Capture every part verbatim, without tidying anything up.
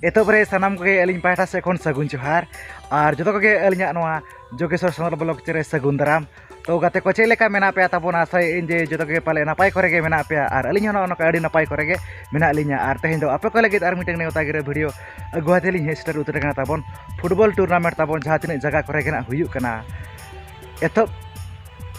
ᱮᱛᱚᱦᱚᱵ ᱨᱮ ᱥᱟᱱᱟᱢ ᱠᱚᱜᱮ ᱟᱹᱞᱤᱧ ᱯᱟᱦᱴᱟ ᱥᱮᱫ ᱠᱷᱚᱱ ᱥᱟᱹᱜᱩᱱ ᱡᱚᱦᱟᱨ᱾ ᱟᱨ ᱡᱚᱛᱚ ᱠᱚᱜᱮ ᱟᱹᱞᱤᱧᱟᱜ ᱱᱚᱣᱟ ᱡᱳᱜᱮᱥᱣᱚᱨ ᱥᱟᱱᱛᱟᱲ ᱵᱞᱚᱜ ᱪᱮᱱᱮᱞ ᱨᱮ ᱥᱟᱹᱜᱩᱱ ᱫᱟᱨᱟᱢ᱾ ᱛᱚ ᱜᱟᱛᱮ ᱠᱚ, ᱪᱮᱫ ᱞᱮᱠᱟ ᱢᱮᱱᱟᱜ ᱯᱮᱭᱟ ᱛᱟᱵᱚᱱ? ᱟᱥᱟᱭᱟᱹᱧ ᱡᱮ ᱡᱚᱛᱚ ᱜᱮ ᱯᱟᱞᱮ ᱱᱟᱯᱟᱭ ᱠᱚᱨᱮ ᱜᱮ ᱢᱮᱱᱟᱜ ᱯᱮᱭᱟ, ᱟᱨ ᱟᱹᱞᱤᱧ ᱦᱚᱸ ᱱᱚᱜᱼᱚ ᱱᱚᱝᱠᱟ ᱟᱹᱰᱤ ᱱᱟᱯᱟᱭ ᱠᱚᱨᱮ ᱜᱮ ᱢᱮᱱᱟᱜ ᱞᱤᱧᱟ᱾ ᱟᱨ ᱛᱮᱦᱮᱧ ᱫᱚ ᱟᱯᱮ ᱠᱚ ᱞᱟᱹᱜᱤᱫ ᱟᱨ ᱢᱤᱫᱴᱟᱝ ᱱᱮᱣᱛᱟ ᱜᱤᱨᱟᱹ ᱵᱷᱤᱰᱤᱭᱳ ᱟᱹᱜᱩ ᱠᱟᱛᱮ ᱞᱤᱧ ᱦᱮᱡ ᱥᱮᱴᱮᱨ ᱩᱛᱟᱹᱨ ᱟᱠᱟᱱᱟ ᱛᱟᱵᱚᱱ ᱯᱷᱩᱴᱵᱚᱞ ᱴᱩᱨᱱᱟᱢᱮᱱᱴ ᱛᱟᱵᱚᱱ, ᱡᱟᱦᱟᱸ ᱛᱤᱱᱟᱹᱜ ᱡᱟᱭᱜᱟ ᱠᱚᱨᱮ ᱜᱮ ᱱᱟᱜ ᱦᱩᱭᱩᱜ ᱠᱟᱱᱟ᱾ ᱮᱛᱚᱦᱚᱵ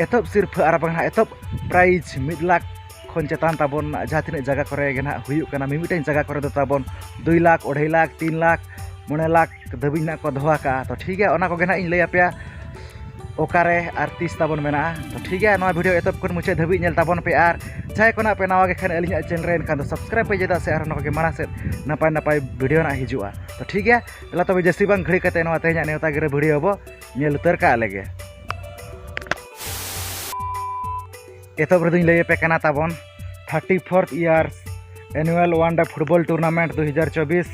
ᱮᱛᱚᱦᱚᱵ ᱥᱤᱨᱯᱷᱟᱹ ᱟᱨ ᱵᱟᱝ ᱱᱟᱜ ᱮᱛᱚᱦᱚᱵ ᱯᱨᱟᱭᱤᱡᱽ ᱢᱤᱫ ᱞᱟᱠᱷ ᱠᱷᱚᱱ ᱪᱮᱛᱟᱱ ᱛᱟᱵᱚᱱ ᱡᱟᱦᱟᱸ ᱛᱤᱱᱟᱹᱜ ᱡᱟᱭᱜᱟ ᱠᱚᱨᱮ ᱜᱮ ᱱᱟᱜ ᱦᱩᱭᱩᱜ ᱠᱟᱱᱟ᱾ ᱢᱤᱢᱤᱫᱴᱟᱝ ᱡᱟᱭᱜᱟ ᱠᱚᱨᱮ ᱫᱚ ᱛᱟᱵᱚᱱ ᱫᱩᱭ ᱞᱟᱠᱷ, ᱟᱹᱲᱟᱹᱭ ᱞᱟᱠᱷ, ᱛᱤᱱ ᱞᱟᱠᱷ, ᱢᱚᱬᱮ ᱞᱟᱠᱷ ᱫᱷᱟᱹᱵᱤᱡ ᱱᱟᱜ ᱠᱚ ᱫᱚᱦᱚ ᱟᱠᱟᱫᱼᱟ᱾ ᱛᱚ ᱴᱷᱤᱠ ᱜᱮᱭᱟ, ᱚᱱᱟ ᱠᱚᱜᱮ ᱱᱟᱜ ᱤᱧ ᱞᱟᱹᱭ ᱟᱯᱮᱭᱟ ᱚᱠᱟᱨᱮ ᱟᱨ ᱛᱤᱥ ᱛᱟᱵᱚᱱ ᱢᱮᱱᱟᱜᱼᱟ᱾ ᱛᱚ ᱴᱷᱤᱠ ᱜᱮᱭᱟ, ᱱᱚᱣᱟ ᱵᱷᱤᱰᱤᱭᱳ ᱮᱛᱚᱦᱚᱵ ᱠᱷᱚᱱ ᱢᱩᱪᱟᱹᱫ ᱫᱷᱟᱹᱵᱤᱡ ᱧᱮᱞ ᱛᱟᱵᱚᱱ ᱯᱮ᱾ ᱟᱨ ᱡᱟᱦᱟᱸᱭ ᱠᱚ ᱱᱟᱜ ᱯᱮ ᱱᱟᱣᱟ ᱜᱮ ᱠᱷᱟᱱ ᱟᱹᱞᱤᱧᱟᱜ ᱪᱮᱱᱮᱞ ᱨᱮ, ᱮᱱᱠᱷᱟᱱ ᱫᱚ ᱥᱟᱵᱥᱠᱨᱟᱭᱤᱵ ᱯᱮ, ᱪᱮᱫᱟᱜ ᱥᱮ ᱟᱨᱦᱚᱸ ᱱᱚᱝᱠᱟ ᱜᱮ ᱢᱟᱲᱟᱝ ᱥᱮᱫ ᱱᱟᱯᱟᱭ ᱱᱟᱯᱟᱭ ᱵᱷᱤᱰᱤᱭᱳ ᱱᱟᱜ ᱦᱤᱡᱩᱜᱼᱟ᱾ ᱛᱚ ᱴᱷᱤᱠ ᱜᱮᱭᱟ, ᱫᱮᱞᱟ ᱛᱚᱵᱮ ᱡᱟᱹᱥᱛᱤ ᱵᱟᱝ ᱜᱷᱟᱹᱲᱤ ᱠᱟᱛᱮ ᱱᱚᱣᱟ ᱛᱮᱦᱮᱧᱟᱜ ᱱᱮᱣᱛᱟ ᱜᱤᱨᱟᱹ ᱵᱷᱤᱰᱤᱭᱳ ᱵᱚ ᱧᱮᱞ ᱩᱛᱟᱹᱨ ᱠᱟᱜ ᱞᱮᱜᱮ᱾ ᱮᱛᱚᱦᱚᱵ ᱨᱮᱫᱚᱧ ᱞᱟᱹᱭ ᱟᱯᱮ ᱠᱟᱱᱟ ᱛᱟᱵᱚᱱ thirty fourth years annual one day football tournament ᱫᱩ ᱦᱟᱡᱟᱨ ᱪᱚᱵᱵᱤᱥ,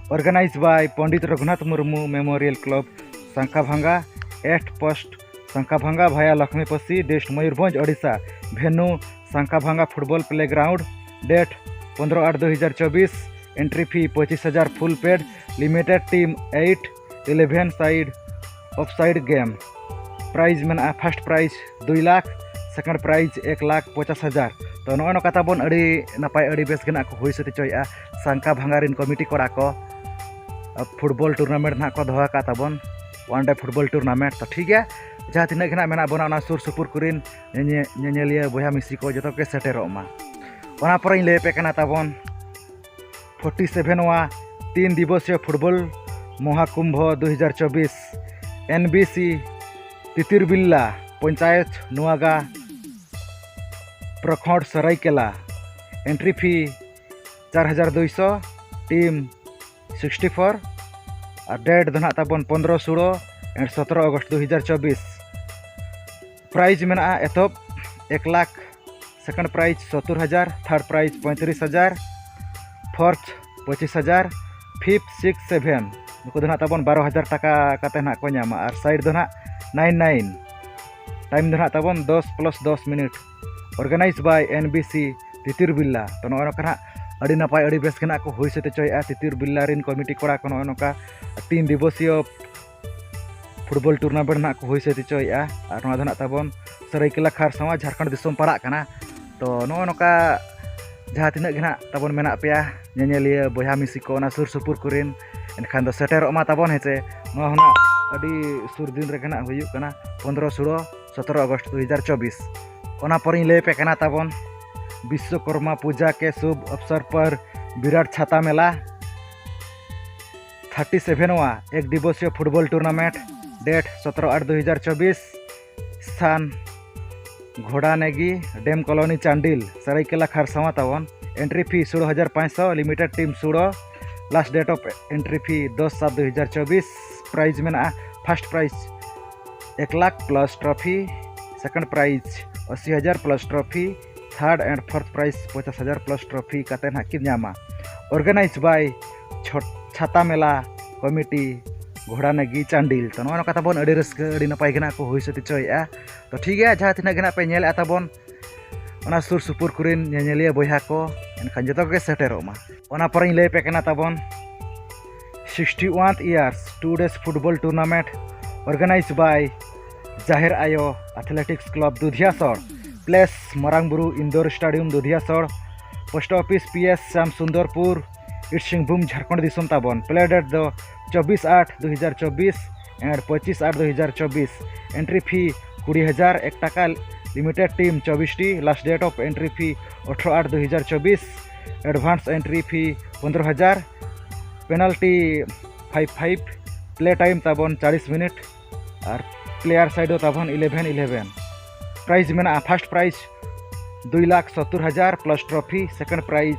organized by Pandit Raghunath Murmu memorial club Sankhabhanga, at post Sankhabhanga via Lakhmiposi, district Mayurbhanj, Odisha. Venue Sankhabhanga football playground, date ᱯᱚᱱᱫᱽᱨᱚ ᱟᱴ ᱫᱩ ᱦᱟᱡᱟᱨ ᱪᱚᱵᱵᱤᱥ᱾ Entry fee ᱯᱚᱸᱪᱤᱥ ᱦᱟᱡᱟᱨ, full paid, limited team eight, eleven side, offside game᱾ Prize ᱢᱮᱱᱟᱜᱼᱟ, first prize ᱫᱩᱭ ᱞᱟᱠᱷ, second prize ᱮᱠ ᱞᱟᱠᱷ ᱯᱚᱪᱟᱥ ᱦᱟᱡᱟᱨ᱾ ᱛᱚ ᱱᱚᱜᱼᱚᱭ ᱱᱚᱝᱠᱟ ᱛᱟᱵᱚᱱ ᱟᱹᱰᱤ ᱱᱟᱯᱟᱭ, ᱟᱹᱰᱤ ᱵᱮᱥ ᱜᱮ ᱱᱟᱜ ᱠᱚ ᱦᱩᱭ ᱥᱟᱹᱛ ᱦᱚᱪᱚᱭᱮᱫᱼᱟ ᱥᱟᱝᱠᱷᱟᱵᱷᱟᱝᱜᱟ ᱨᱮᱱ ᱠᱚᱢᱤᱴᱤ ᱠᱚᱲᱟ ᱠᱚ᱾ ᱯᱷᱩᱴᱵᱚᱞ ᱴᱩᱨᱱᱟᱢᱮᱱᱴ ᱱᱟᱜ ᱠᱚ ᱫᱚᱦᱚ ᱟᱠᱟᱫ ᱛᱟᱵᱚᱱ, one day football tournament᱾ ᱛᱚ ᱴᱷᱤᱠ ᱜᱮᱭᱟ, ᱡᱟᱦᱟᱸ ᱛᱤᱱᱟᱹᱜ ᱜᱮ ᱱᱟᱜ ᱢᱮᱱᱟᱜ ᱵᱚᱱᱟ ᱚᱱᱟ ᱥᱩᱨ ᱥᱩᱯᱩᱨ ᱠᱚᱨᱮᱱ ᱧᱮᱧᱮ-, ᱧᱮᱧᱮᱞᱤᱭᱟᱹ ᱵᱚᱭᱦᱟ ᱢᱤᱥᱤ ᱠᱚ ᱡᱚᱛᱚ ᱜᱮ ᱥᱮᱴᱮᱨᱚᱜ ᱢᱟ᱾ ᱚᱱᱟ ᱯᱚᱨᱮᱧ ᱞᱟᱹᱭ ᱟᱯᱮ ᱠᱟᱱᱟ ᱛᱟᱵᱚᱱ ᱯᱷᱳᱨᱴᱤ ᱥᱮᱵᱷᱮᱱ ᱣᱟ ᱛᱤᱱ ᱫᱤᱵᱚᱥᱤᱭᱚ ᱯᱷᱩᱴᱵᱚᱞ ᱢᱚᱦᱟᱠᱩᱢᱵᱷᱚ ᱫᱩ ᱦᱟᱡᱟᱨ ᱪᱚᱵᱵᱤᱥ, ᱮᱱ ᱵᱤ ᱥᱤ ᱛᱤᱛᱤᱨ ᱵᱤᱞᱞᱟ, ᱯᱚᱧᱪᱟᱭᱮᱛ ᱱᱚᱣᱟᱜᱟ, ᱯᱨᱚᱠᱷᱚᱸᱰ ᱥᱚᱨᱟᱭᱠᱮᱞᱟ᱾ Entry fee ᱪᱟᱨ ᱦᱟᱡᱟᱨ ᱫᱩᱭᱥᱚ, team sixty four, ᱟᱨ date ᱫᱚ ᱱᱟᱜ ᱛᱟᱵᱚᱱ ᱯᱚᱱᱫᱽᱨᱚ, ᱥᱳᱲᱚ and ᱥᱚᱛᱨᱚ ᱟᱜᱚᱥᱴ ᱫᱩ ᱦᱟᱡᱟᱨ ᱪᱚᱵᱵᱤᱥ᱾ Prize ᱢᱮᱱᱟᱜᱼᱟ ᱮᱛᱚᱦᱚᱵ ᱮᱠ ᱞᱟᱠᱷ, second prize ᱥᱚᱛᱛᱚᱨ ᱦᱟᱡᱟᱨ, third prize ᱯᱚᱸᱭᱛᱨᱤᱥ ᱦᱟᱡᱟᱨ, fourth ᱯᱚᱸᱪᱤᱥ ᱦᱟᱡᱟᱨ, fifth, sixth, seven, ᱱᱩᱠᱩ ᱫᱚ ᱱᱟᱜ ᱛᱟᱵᱚᱱ ᱵᱟᱨᱚ ᱦᱟᱡᱟᱨ ᱴᱟᱠᱟ ᱠᱟᱛᱮ ᱱᱟᱜ ᱠᱚ ᱧᱟᱢᱟ᱾ ᱟᱨ side ᱫᱚ ᱱᱟᱜ nine nine, time ᱫᱚ ᱱᱟᱜ ᱛᱟᱵᱚᱱ ᱫᱚᱥ plus ᱫᱚᱥ ᱢᱤᱱᱤᱴ᱾ Organized by ᱮᱱ ᱵᱤ ᱥᱤ ᱛᱤᱛᱤᱨ ᱵᱤᱞᱞᱟ᱾ ᱛᱚ ᱱᱚᱜᱼᱚᱭ ᱱᱚᱝᱠᱟ ᱱᱟᱜ ᱟᱹᱰᱤ ᱱᱟᱯᱟᱭ, ᱟᱹᱰᱤ ᱵᱮᱥ ᱜᱮ ᱱᱟᱜ ᱠᱚ ᱦᱩᱭ ᱥᱟᱹᱛ ᱦᱚᱪᱚᱭᱮᱫᱼᱟ᱾ ᱛᱤᱛᱤᱨ ᱵᱤᱞᱞᱟ ᱨᱮᱱ ᱠᱚᱢᱤᱴᱤ ᱠᱚᱲᱟ ᱠᱚ ᱱᱚᱜᱼᱚᱭ ᱱᱚᱝᱠᱟ ᱛᱤᱱ ᱫᱤᱵᱚᱥᱤᱭᱚ ᱯᱷᱩᱴᱵᱚᱞ ᱴᱩᱨᱱᱟᱢᱮᱱᱴ ᱱᱟᱜ ᱠᱚ ᱦᱩᱭ ᱥᱟᱹᱛ ᱦᱚᱪᱚᱭᱮᱫᱼᱟ᱾ ᱟᱨ ᱱᱚᱣᱟ ᱫᱚ ᱱᱟᱜ ᱛᱟᱵᱚᱱ ᱥᱟᱹᱨᱟᱹᱭᱠᱮᱞᱟ ᱠᱷᱟᱨᱥᱟᱣᱟ ᱡᱷᱟᱲᱠᱷᱚᱸᱰ ᱫᱤᱥᱚᱢ ᱯᱟᱲᱟᱜ ᱠᱟᱱᱟ᱾ ᱛᱚ ᱱᱚᱜᱼᱚᱭ ᱱᱚᱝᱠᱟ ᱡᱟᱦᱟᱸ ᱛᱤᱱᱟᱹᱜ ᱜᱮ ᱱᱟᱜ ᱛᱟᱵᱚᱱ ᱢᱮᱱᱟᱜ ᱯᱮᱭᱟ ᱧᱮᱧᱮᱞᱤᱭᱟᱹ ᱵᱚᱭᱦᱟ ᱢᱤᱥᱤ ᱠᱚ ᱚᱱᱟ ᱥᱩᱨ ᱥᱩᱯᱩᱨ ᱠᱚᱨᱮᱱ, ᱮᱱᱠᱷᱟᱱ ᱫᱚ ᱥᱮᱴᱮᱨᱚᱜ ᱢᱟ ᱛᱟᱵᱚᱱ, ᱦᱮᱸ ᱥᱮ᱾ ᱱᱚᱣᱟ ᱦᱚᱸ ᱱᱟᱜ ᱟᱹᱰᱤ ᱥᱩᱨ ᱫᱤᱱ ᱨᱮᱜᱮ ᱱᱟᱜ ᱦᱩᱭᱩᱜ ᱠᱟᱱᱟ, ᱯᱚᱱᱫᱽᱨᱚ, ᱥᱳᱲᱚ, ᱥᱚᱛᱨᱚ ᱟᱜᱚᱥᱴ ᱫᱩ ᱦᱟᱡᱟᱨ ᱪᱚᱵᱵᱤᱥ᱾ ᱚᱱᱟ ᱯᱚᱨᱮᱧ ᱞᱟᱹᱭ ᱟᱯᱮ ᱠᱟᱱᱟ ᱛᱟᱵᱚᱱ ᱵᱤᱥᱥᱚᱠᱚᱨᱢᱟ ᱯᱩᱡᱟ ᱠᱮ ᱥᱩᱵᱷ ᱚᱵᱥᱚᱨ ᱯᱟᱨ ᱵᱤᱨᱟᱴ ᱪᱷᱟᱛᱟ ᱢᱮᱞᱟ ᱛᱷᱟᱨᱴᱤ ᱥᱮᱵᱷᱮᱱ ᱣᱟ ᱮᱠ ᱫᱤᱵᱚᱥᱤᱭᱚ ᱯᱷᱩᱴᱵᱚᱞ ᱴᱩᱨᱱᱟᱢᱮᱱᱴ, ᱰᱮᱴ ᱥᱚᱛᱨᱚ ᱟᱴ ᱫᱩ ᱦᱟᱡᱟᱨ ᱪᱚᱵᱵᱤᱥ, ᱥᱛᱷᱟᱱ ᱜᱷᱳᱰᱟᱱᱮᱜᱤ ᱰᱮᱢ ᱠᱚᱞᱚᱱᱤ ᱪᱟᱱᱰᱤᱞ, ᱥᱟᱹᱨᱟᱹᱭᱠᱮᱞᱟ ᱠᱷᱟᱨᱥᱟᱣᱟ ᱛᱟᱵᱚᱱ᱾ ᱮᱱᱴᱨᱤ ᱯᱷᱤ ᱥᱳᱲᱚ ᱦᱟᱡᱟᱨ ᱯᱟᱸᱪᱥᱚ, ᱞᱤᱢᱤᱴᱮᱰ ᱴᱤᱢ ᱥᱳᱲᱚ, last date of entry fee ᱫᱚᱥ ᱥᱟᱛ ᱫᱩ ᱦᱟᱡᱟᱨ ᱪᱚᱵᱵᱤᱥ᱾ ᱯᱨᱟᱭᱤᱡᱽ ᱢᱮᱱᱟᱜᱼᱟ, ᱯᱷᱟᱥᱴ ᱯᱨᱟᱭᱤᱡᱽ ᱮᱠ lakh plus trophy, second prize ᱟᱥᱤ ᱦᱟᱡᱟᱨ plus trophy, third and fourth prize ᱯᱚᱪᱟᱥ ᱦᱟᱡᱟᱨ ᱯᱞᱟᱥ ᱴᱨᱚᱯᱷᱤ ᱠᱟᱛᱮ ᱱᱟᱦᱟᱜ ᱠᱤᱱ ᱧᱟᱢᱟ᱾ ᱚᱨᱜᱟᱱᱟᱭᱤᱡᱽ ᱵᱟᱭ ᱪᱷᱚᱴ-, ᱪᱷᱟᱛᱟ ᱢᱮᱞᱟ ᱠᱚᱢᱤᱴᱤ, ᱜᱷᱳᱲᱟᱱᱟᱜᱤ ᱪᱟᱱᱰᱤᱞ᱾ ᱛᱚ ᱱᱚᱜᱼᱚᱭ ᱱᱚᱝᱠᱟ ᱛᱟᱵᱚᱱ ᱟᱹᱰᱤ ᱨᱟᱹᱥᱠᱟᱹ, ᱟᱹᱰᱤ ᱱᱟᱯᱟᱭ ᱜᱮ ᱱᱟᱦᱟᱜ ᱠᱚ ᱦᱩᱭ ᱥᱟᱹᱛ ᱦᱚᱪᱚᱭᱮᱫᱼᱟ᱾ ᱛᱚ ᱴᱷᱤᱠ ᱜᱮᱭᱟ, ᱡᱟᱦᱟᱸ ᱛᱤᱱᱟᱹᱜ ᱜᱮ ᱱᱟᱦᱟᱜ ᱯᱮ ᱧᱮᱞᱮᱫᱼᱟ ᱛᱟᱵᱚᱱ ᱚᱱᱟ ᱥᱩᱨ ᱥᱩᱯᱩᱨ ᱠᱚᱨᱮᱱ ᱧᱮᱧᱮᱞᱤᱭᱟᱹ ᱵᱚᱭᱦᱟ ᱠᱚ, ᱮᱱᱠᱷᱟᱱ ᱡᱚᱛᱚ ᱜᱮ ᱥᱮᱴᱮᱨᱚᱜ ᱢᱟ᱾ ᱚᱱᱟ ᱯᱚᱨᱮᱧ ᱞᱟᱹᱭ ᱟᱯᱮ ᱠᱟᱱᱟ ᱛᱟᱵᱚᱱ sixty-one years two days football tournament organized by ᱡᱟᱦᱮᱨ ᱟᱭᱳ ᱟᱛᱷᱞᱮᱴᱤᱠᱥ ᱠᱞᱟᱵᱽ ᱫᱩᱫᱷᱤᱭᱟᱥᱚᱲ, ᱯᱞᱮᱥ ᱢᱟᱨᱟᱝ ᱵᱩᱨᱩ indoor stadium Dudhiasol, post office P S Shyamsundarpur, East Singhbhum, Jharkhand ᱫᱤᱥᱚᱢ ᱛᱟᱵᱚᱱ᱾ ᱯᱞᱮ ᱰᱮᱴ ᱫᱚ ᱪᱚᱵᱵᱤᱥ ᱟᱴ ᱫᱩ ᱦᱟᱡᱟᱨ ᱪᱚᱵᱵᱤᱥ and ᱯᱚᱸᱪᱤᱥ ᱟᱴ ᱫᱩ ᱦᱟᱡᱟᱨ ᱪᱚᱵᱵᱤᱥ᱾ ᱮᱱᱴᱨᱤ ᱯᱷᱤ ᱠᱩᱲᱤ ᱦᱟᱡᱟᱨ ᱮᱠ ᱴᱟᱠᱟ, ᱞᱤᱢᱤᱴᱮᱰ ᱴᱤᱢ ᱪᱚᱵᱵᱤᱥ T, last date of entry fee ᱟᱴᱷᱨᱚ ᱟᱴ ᱫᱩ ᱦᱟᱡᱟᱨ ᱪᱚᱵᱵᱤᱥ᱾ ᱮᱰᱵᱷᱟᱱᱥ ᱮᱱᱴᱨᱤ ᱯᱷᱤ ᱯᱚᱱᱫᱽᱨᱚ ᱦᱟᱡᱟᱨ, penalty five five, play time ᱛᱟᱵᱚᱱ ᱪᱟᱞᱤᱥ ᱢᱤᱱᱤᱴ, ᱟᱨ ᱯᱞᱮᱭᱟᱨ ᱥᱟᱭᱤᱰ ᱫᱚ ᱛᱟᱵᱚᱱ ᱤᱞᱮᱵᱷᱮᱱ ᱤᱞᱮᱵᱷᱮᱱ᱾ ᱯᱨᱟᱭᱤᱡᱽ ᱢᱮᱱᱟᱜᱼᱟ, ᱯᱷᱟᱥᱴ ᱯᱨᱟᱭᱤᱡᱽ ᱫᱩᱭ ᱞᱟᱠᱷ ᱥᱚᱛᱛᱚᱨ ᱦᱟᱡᱟᱨ ᱯᱞᱟᱥ ᱴᱨᱚᱯᱷᱤ, ᱥᱮᱠᱮᱱᱰ ᱯᱨᱟᱭᱤᱡᱽ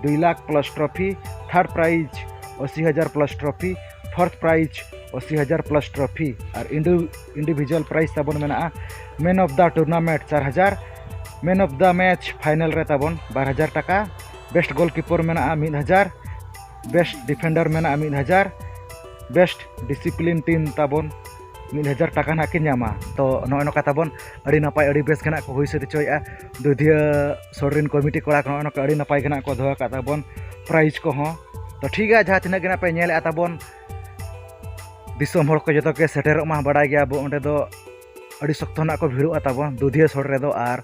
ᱫᱩᱭ lakh plus trophy, third prize ᱟᱥᱤ ᱦᱟᱡᱟᱨ ᱯᱞᱟᱥ ᱴᱨᱚᱯᱷᱤ, ᱯᱷᱳᱨᱛᱷ ᱯᱨᱟᱭᱤᱡᱽ ᱟᱥᱤ ᱦᱟᱡᱟᱨ ᱯᱞᱟᱥ ᱴᱨᱚᱯᱷᱤ, ᱟᱨ ᱤᱱᱰᱤ-, ᱤᱱᱰᱤᱵᱷᱤᱡᱩᱣᱟᱞ ᱯᱨᱟᱭᱤᱡᱽ ᱛᱟᱵᱚᱱ ᱢᱮᱱᱟᱜᱼᱟ ᱢᱮᱱ ᱚᱯᱷ ᱫᱟ ᱴᱩᱨᱱᱟᱢᱮᱱᱴ ᱪᱟᱨ ᱦᱟᱡᱟᱨ, man of the match final ᱨᱮ ᱛᱟᱵᱚᱱ ᱵᱟᱨ ᱦᱟᱡᱟᱨ ᱴᱟᱠᱟ, ᱵᱮᱥᱴ ᱜᱳᱞᱠᱤᱯᱟᱨ ᱢᱮᱱᱟᱜᱼᱟ ᱢᱤᱫ ᱦᱟᱡᱟᱨ, ᱵᱮᱥᱴ ᱰᱤᱯᱷᱮᱱᱰᱟᱨ ᱢᱮᱱᱟᱜᱼᱟ ᱢᱤᱫ ᱦᱟᱡᱟᱨ, ᱵᱮᱥᱴ ᱰᱤᱥᱤᱯᱞᱤᱱ ᱴᱤᱢ ᱛᱟᱵᱚᱱ ᱢᱤᱫ ᱦᱟᱡᱟᱨ ᱴᱟᱠᱟ ᱱᱟᱦᱟᱜ ᱠᱤᱱ ᱧᱟᱢᱟ᱾ ᱛᱚ ᱱᱚᱜᱼᱚᱭ ᱱᱚᱝᱠᱟ ᱛᱟᱵᱚᱱ ᱟᱹᱰᱤ ᱱᱟᱯᱟᱭ, ᱟᱹᱰᱤ ᱵᱮᱥ ᱜᱮ ᱱᱟᱦᱟᱜ ᱠᱚ ᱦᱩᱭ ᱥᱟᱹᱛ ᱦᱚᱪᱚᱭᱮᱫᱼᱟ ᱫᱩᱫᱷᱤᱭᱟᱹ ᱥᱳᱨ ᱨᱮᱱ ᱠᱚᱢᱤᱴᱤ ᱠᱚᱲᱟ ᱠᱚ᱾ ᱱᱚᱜᱼᱚᱭ ᱱᱚᱝᱠᱟ ᱟᱹᱰᱤ ᱱᱟᱯᱟᱭ ᱜᱮ ᱱᱟᱦᱟᱜ ᱠᱚ ᱫᱚᱦᱚ ᱟᱠᱟᱫ ᱛᱟᱵᱚᱱ ᱯᱨᱟᱭᱤᱡᱽ ᱠᱚᱦᱚᱸ᱾ ᱛᱚ ᱴᱷᱤᱠ ᱜᱮᱭᱟ, ᱡᱟᱦᱟᱸ ᱛᱤᱱᱟᱹᱜ ᱜᱮ ᱱᱟᱦᱟᱜ ᱯᱮ ᱧᱮᱞᱮᱫᱼᱟ ᱛᱟᱵᱚᱱ, ᱫᱤᱥᱚᱢ ᱦᱚᱲ ᱠᱚ ᱡᱚᱛᱚ ᱜᱮ ᱥᱮᱴᱮᱨᱚᱜ ᱢᱟ᱾ ᱵᱟᱰᱟᱭ ᱜᱮᱭᱟ ᱵᱚ, ᱚᱸᱰᱮ ᱫᱚ ᱟᱹᱰᱤ ᱥᱚᱠᱛᱚ ᱱᱟᱦᱟᱜ ᱠᱚ ᱵᱷᱤᱲᱚᱜᱼᱟ ᱛᱟᱵᱚᱱ ᱫᱩᱫᱷᱤᱭᱟᱹ ᱥᱳᱨ ᱨᱮᱫᱚ᱾ ᱟᱨ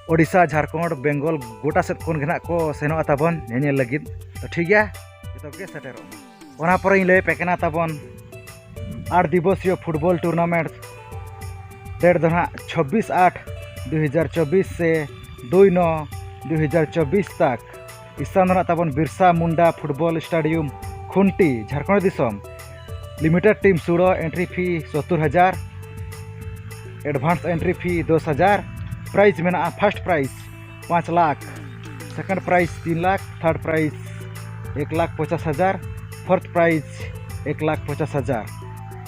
ᱳᱰᱤᱥᱟ, ᱡᱷᱟᱲᱠᱷᱚᱸᱰ, ᱵᱮᱝᱜᱚᱞ, ᱜᱚᱴᱟ ᱥᱮᱫ ᱠᱷᱚᱱ ᱜᱮ ᱱᱟᱦᱟᱜ ᱠᱚ ᱥᱮᱱᱚᱜᱼᱟ ᱛᱟᱵᱚᱱ ᱧᱮᱧᱮᱞ ᱞᱟᱹᱜᱤᱫ᱾ ᱛᱚ ᱴᱷᱤᱠ ᱜᱮᱭᱟ, ᱡᱚᱛᱚ ᱜᱮ ᱥᱮᱴᱮᱨᱚᱜ ᱢᱟ᱾ ᱚᱱᱟ ᱯᱚᱨᱮᱧ ᱞᱟᱹᱭ ᱟᱯᱮ ᱠᱟᱱᱟ ᱛᱟᱵᱚᱱ ᱟᱴ ᱫᱤᱵᱚᱥᱤᱭᱚ ᱯᱷᱩᱴᱵᱚᱞ ᱴᱩᱨᱱᱟᱢᱮᱱᱴ᱾ ᱰᱮᱴ ᱫᱚ ᱱᱟᱦᱟᱜ ᱪᱷᱟᱵᱵᱤᱥ ᱟᱴ ᱫᱩ ᱦᱟᱡᱟᱨ ᱪᱚᱵᱵᱤᱥ ᱥᱮ ᱫᱩᱭ ᱱᱚ ᱫᱩ ᱦᱟᱡᱟᱨ ᱪᱚᱵᱵᱤᱥ ᱛᱟᱠ᱾ ᱥᱛᱷᱟᱱ ᱫᱚ ᱱᱟᱦᱟᱜ ᱛᱟᱵᱚᱱ ᱵᱤᱨᱥᱟ ᱢᱩᱱᱰᱟ ᱯᱷᱩᱴᱵᱚᱞ ᱥᱴᱮᱰᱤᱭᱟᱢ, ᱠᱷᱩᱱᱴᱤ, ᱡᱷᱟᱲᱠᱷᱚᱸᱰ ᱫᱤᱥᱚᱢ᱾ ᱞᱤᱢᱤᱴᱮᱰ ᱴᱤᱢ ᱥᱩᱲᱚ, ᱮᱱᱴᱨᱤ ᱯᱷᱤ ᱥᱚᱛᱛᱚᱨ ᱦᱟᱡᱟᱨ, ᱮᱰᱵᱷᱟᱱᱥ ᱮᱱᱴᱨᱤ ᱯᱷᱤ ᱫᱚᱥ ᱦᱟᱡᱟᱨ᱾ ᱯᱨᱟᱭᱤᱡᱽ ᱢᱮᱱᱟᱜᱼᱟ, ᱯᱷᱟᱥᱴ ᱯᱨᱟᱭᱤᱡᱽ ᱯᱟᱸᱪ ᱞᱟᱠᱷ, ᱥᱮᱠᱮᱱᱰ ᱯᱨᱟᱭᱤᱡᱽ ᱛᱤᱱ ᱞᱟᱠᱷ, ᱛᱷᱟᱨᱰ ᱯᱨᱟᱭᱤᱡᱽ ᱮᱠ ᱞᱟᱠᱷ ᱯᱚᱪᱟᱥ ᱦᱟᱡᱟᱨ, ᱯᱷᱳᱨᱛᱷ ᱯᱨᱟᱭᱤᱡᱽ ᱮᱠ ᱞᱟᱠᱷ ᱯᱚᱪᱟᱥ ᱦᱟᱡᱟᱨ᱾